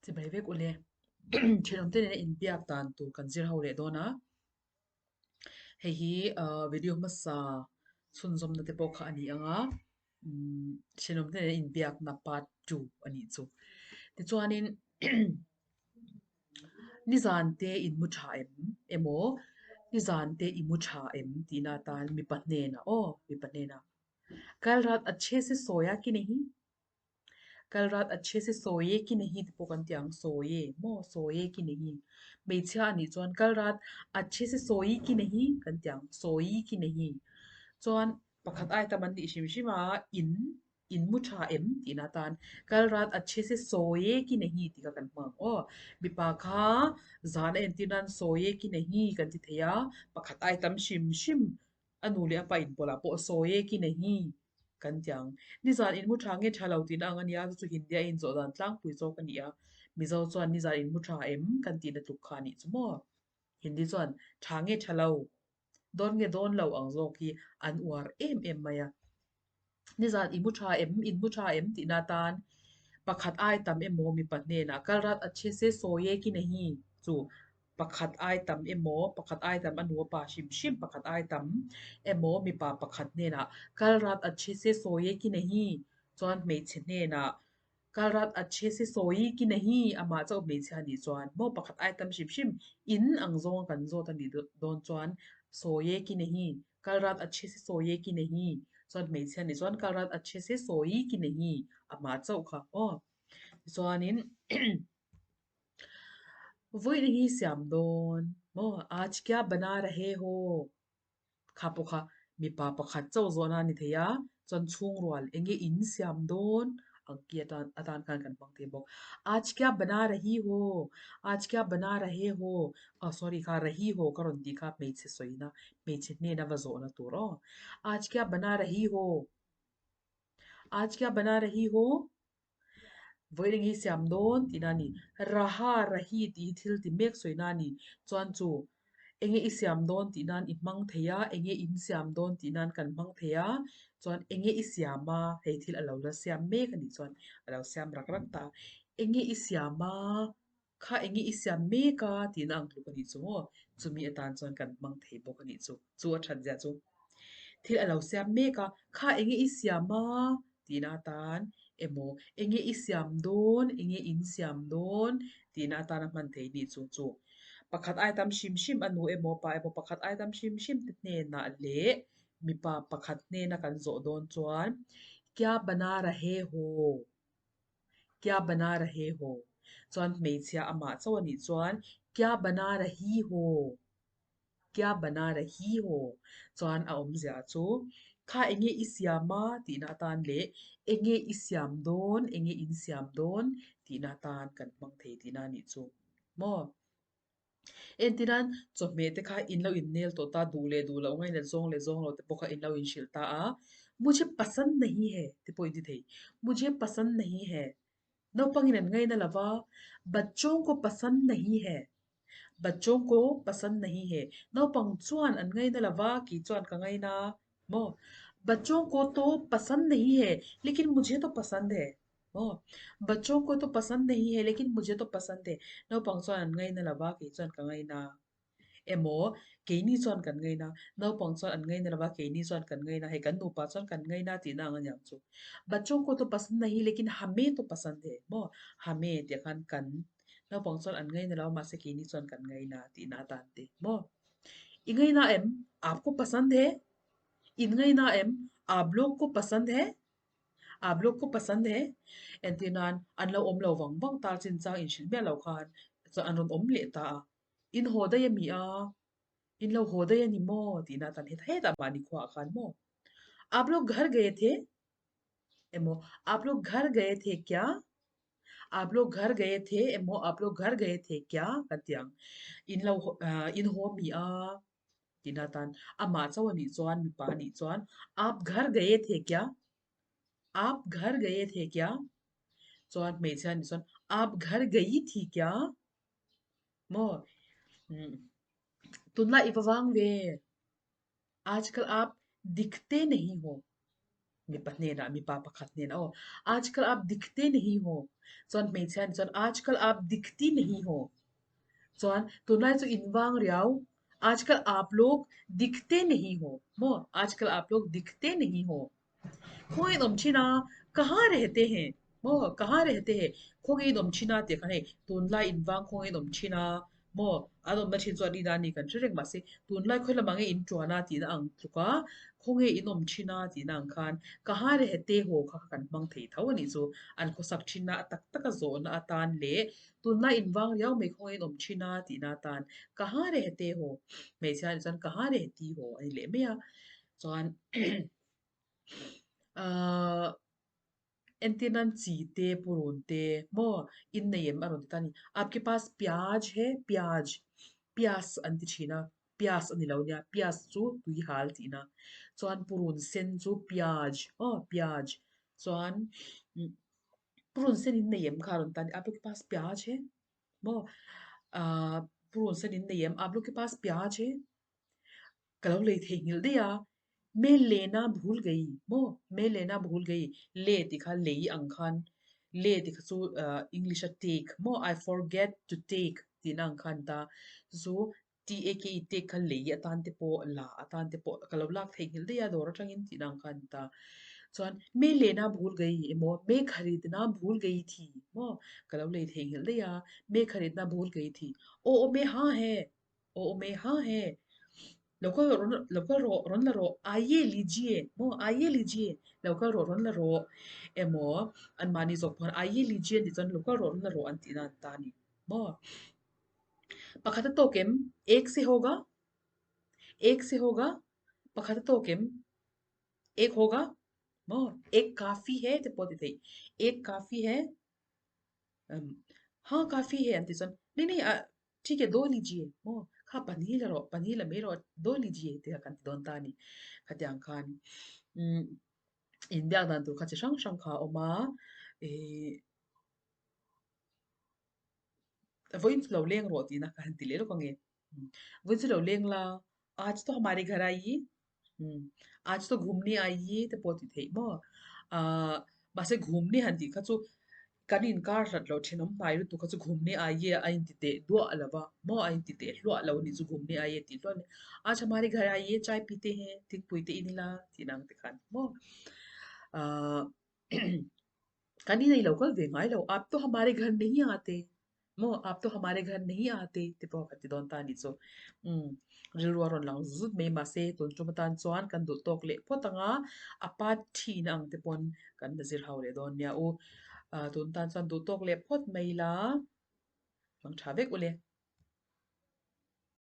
Chibai vek ule. Thenawmte nena inbiak dan tur kan zir ho leh dawn a. Hei hi ah video hmasa chhunzawmna te pawh kha a ni ang a, umm thenawmte nena inbiakna part 2 a nih chu. Tichuanin nizan te in mu tha em emaw nizan te i mu tha em tihna atan mipa hnenah aw mipa hnenah kal rat achhe se sawi a ki nahi? Kal rat achhe se sawi e ki nahi te pawh kan ti ang sawi e maw sawi e ki nahi hmeichhia a nih chuan kal rat achhe se sawi ki nahi kan ti ang sawi ki nahi chuan pakhat ai tam an nih hrim hrim a in in mu tha em tihna atan kal rat achhe se sawi e ki nahi tih kha kan hmang ang aw mipa kha zan a entir nan sawi e ki nahi kan ti thei a pakhat ai tam hrim hrim A nu leh a pa inpawlh ah pawh sawi e ki nahi kan ti ang. Nizan inmu tha nge tha lo tihna ang a nia, chu chu Hindi a inzawh dan tlangpui zawk a ni a. Mizo chuan nizan inmu tha em kan tihna tluk kha a nih chu maw? Hindi chuan tha nge tha lo, dawn nge dawn lo ang zawk hi an uar em em mai a. Nizan i mu tha em, in mu tha em tihna atan pakhat ai tam emaw mipa hnenah kal rat a che se sawi e ki nahi chu pakhat ai tam emaw pakhat ai tam a nu a pa hrim hrim pakhat ai tam emaw mipa pakhat hnenah kal rat a che se sawi e ki nahi chuan hmeichhe hnenah kal rat a che se sawi ki nahi amah chauh hmeichhia anih chuan maw pakhat ai tam hrim hrim in ang zawnga kan zawt anih dawn chuan sawi e ki nahi Kal rat achhe se sawi e ki nahi chuan hmeichhia nih chuan kal rat achhe se sawi ki nahi amah chauh kha aw. Tichuanin vawiin hi siam dawn maw aaj kya bana rahe ho kha pawh kha mipa pakhat chauh zawhna a ni thei a chuan chhungrual eng nge in siam dawn ang ki atan atan khan kan hmang thei bawk. Aaj kya bana rahi ho aaj kya bana rahe ho aw sorry kha rahi ho ka rawn tih kha hmeichhe sawina hmeichhe hnena va zawhna tur aw. Aaj kya bana rahi ho? Aaj kya bana rahi ho? Vawiin eng hi siam dawn tihna a ni. Raha rahi tih hi thil ti mek sawina a ni. Chuan chu enge i siam dawn tih nan i hmang thei a, enge in siam dawn tih nan kan hmang thei a, chuan enge i siam a, hei thil a lo la siam mek a nih chuan a lo siam rak rak ta a. Enge i siam a? Kha enge i siam mek a tihna ang tluk a nih chu maw? Chumi atan chuan kan hmang thei bawk a nih chu. Chu a that zia chu. Thil a lo siam mek a, kha enge i siam a tihna atan emaw enge i siam dawn, enge in siam dawn tihna atana hman thei nih chu chu. Pakhat ai tam hrim hrim a nu emaw pa emaw pakhat ai tam hrim hrim te hnenah leh mipa pakhat hnena kan zawh dawn chuan Kya bana rahe ho? Kya bana rahe ho? Chuan hmeichhia amah chauh a nih chuan Kya bana rahi ho? Kya bana rahi ho? Chuan a awmzia chu Kha enge i siam a tihna atan leh enge i siam dawn, enge in siam dawn tihna atan kan hmang thei tihna a nih chu maw? Entinan chawhmeh te kha in lo innel tawh ta, duh leh duh loh ngainat zawng leh zawng lo te pawh kha in lo inhrilh ta a, Mujhe pasand nahi hai te pawh in ti thei. Mujhe pasand nahi hai. Naupangin an ngaina lo va, Bachchon ko pasand nahi hai. Bachchon ko pasand nahi hai. Naupang chuan an ngaina lo va, kei chuan ka ngaina maw? Bachchon ko to pasand nahi hai, lekin mujhe to pasand hai. Aw, bachchon ko to pasand nahi hai lekin mujhe to pasand hai. Naupang chuan an ngaina lo va, kei chuan ka ngaina. Emaw, keini chuan kan ngaina. Naupang chuan an ngaina lo va, keini chuan kan ngaina. Hei kan nupa chuan kan ngaina tihna ang a niang chu. Bachchon ko to pasand nahi lekin hame to pasand hai. Maw, hame tih khan kan. Naupang chuan an ngaina lo a, mahse keini chuan kan ngaina tihna atan te. Maw, i ngaina em? Aap ko pasand hai? In ngaina em? Aap log ko pasand hai? Aap log ko pasand hai? Entir nan an lo awm lo vang vang ta chin chang inhrilh miah lo khan chuan an rawn awm leh ta a, in haw daih a mi a, in lo haw daih a ni maw tihna atan heta hetah mahni khuaah khan maw Aap log ghar gaye the? Emaw Aap log ghar gaye the kya? Aap log ghar gaye the emaw Aap log ghar gaye the kya? Kan ti ang. In lo in haw mi a? Tihna atan amah chauh a nih chuan mipa a nih chuan Aap ghar gaye the kya? Aap ghar gaye the kya? Chuan hmeichhia a nih chuan Aap ghar gayi thi kya? Maw tunlai i va vang ve? Aajkal aap dikhte nahi ho. Mipa hnenah, mipa pakhat hnenah aw, Aajkal aap dikhte nahi ho. Chuan hmeichhia nih chuan Aajkal aap dikhti nahi ho. Chuan tunlai chu in vang riau, Aajkal aap log dikhte nahi ho. Maw? Aajkal aap log dikhte nahi ho. Khawnge in awm thin a, kaha rehte he? Maw? Kaha rehte he? Khawnge in awm thin a tih khan hei tunlai in vang khawnge in awm thin a, Maw? An awmna thin chu an in a ni kan hre reng mahse tunlai khawi lamah nge in tuan a tihna ang tluk a, khawnge in awm thin a tihna ang khan ka ha leh hete haw kha kha kan hmang thei tho a nih chu. An khawsak thinna a tak taka zawhna atan leh tunlai in vang riau mai khawnge in awm thin a tihna atan ka ha leh hete haw hmeichhia nih chuan ka ha leh heti haw a ni leh mai a. Chuan ahh. Entir nan chi te, purun te maw in nei em a rawn ti ta a ni. Aapke paas pyaj he? Pyaj, pyas an ti thin a, pyas a ni lo nia, pyas chu tui hal tihna. Chuan purun sen chu pyaj aw pyaj. Chuan purun sen in nei em kha a rawn ti ta a ni. Aapke paas pyaj he? Maw ahh purun sen in nei em? Aapke paas pyaj he? Ka lo lei theihnghilh daih a, Me lena bhul gayi maw? Me lena bhul gayi, le tih kha lei ang khan, le tih kha chu English a take maw? I forget to take tihna ang khan ta chu T-A-K-E take kha lei atan te pawh la atan te pawh ka lo lak theihnghilh daih a dawr atangin tihna ang khan ta. Chuan me lena bhul gayi emaw me kharidna bhul gayi thi maw? Ka lo lei theihnghilh daih a, me kharidna bhul gayi thi. Aw aw me ha he! Aw awm e, ha he. Lo kal rawh, lo kal rawh, rawn la rawh, aye lijiye, maw, aye lijiye, lo kal rawh, rawn la rawh, emaw, anmahni zawk pawh khan aye lijiye tih chuan lo kal rawh, rawn la rawh an tihna an ta a ni, maw. Pakhat a tawk em? Ek se hoga? Ek se hoga? Pakhat a tawk em? Ek hoga? Maw, ek kafi he te pawh a ti theih. Ek kafi he? Ha kafi he an tih chuan, ni ni, Thik e do lijiye maw kha pahnih la rawh pahnih la mai rawh do lijiye tih kha kan ti dawn ta a ni. Khatiang khan umm inbiak dan tur kha chi hrang hrang kha a awm a ihh vawiin chu lo leng rawh tihna kha han ti leh lawk ang e. Vawiin chu lo leng la aaj to hamare ghar aaiye umm aaj to ghumne aaiye te pawh a ti theih maw ahh mahse ghumne han tih kha chu Kan inkar hlat loh thenawm hnai lutuk kha chu ghumni aye a inti teh duah lo va, maw a inti teh hluah lo anih chu ghumni aye tih hluah a ni. Aaj hamari ghar aye chai pite he thingpui te in ila tih nang te khan maw. Ahh kan in a ilo kal ve ngai lo, aap to hamare ghar nahi aate maw aap to hamare ghar nahi aate te pawh ka ti dawn ta anih chu. Umm rilru a rawn lang zut zut mai mahse tun tum atan chuan kan duh tawk leh phawt ang a, a part thin ang te pawn kan la zir ho leh dawn nia u. Tun tan chuan duh tawk leh phawt mai ila, mang tha vek u le.